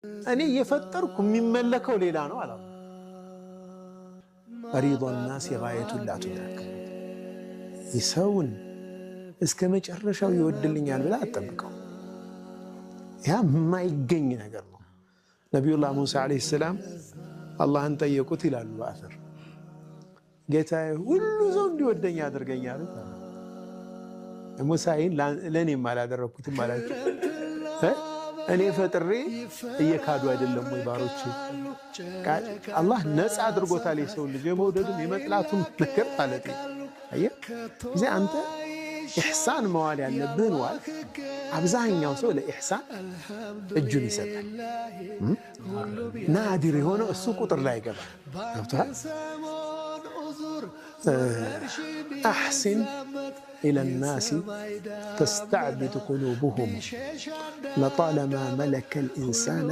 እኔ እየፈጠርኩ የሚመለከው ሌላ ነው አላ። رضا الناس غاية لا تدرك። ሰውን እስከ መጨረሻው ይወድልኛል ብለህ አትጠብቀው። ያ የማይገኝ ነገር ነው። ነቢዩላህ ሙሳ ዓለይሂ ሰላም አላህን ጠየቁት ይላሉ በአፈር፣ ጌታዬ፣ ሁሉ ሰው እንዲወደኝ አድርገኝ አሉት። ሙሳ ይህን ለእኔም አላደረግኩትም አላቸው። እኔ ፈጥሬ እየካዱ አይደለም ወይ ባሮች? አላህ ነፃ አድርጎታል የሰው ልጅ የመውደዱም የመጥላቱም ነገር ማለት ነው። አየህ፣ ጊዜ አንተ ኢሕሳን መዋል ያለብህን ዋል። አብዛኛው ሰው ለኢሕሳን እጁን ይሰጣል። ናዲር የሆነው እሱ ቁጥር ላይ ይገባል። ገብቶሃል? أحسن إلى الناس تستعبد قلوبهم لطالما ملك الإنسان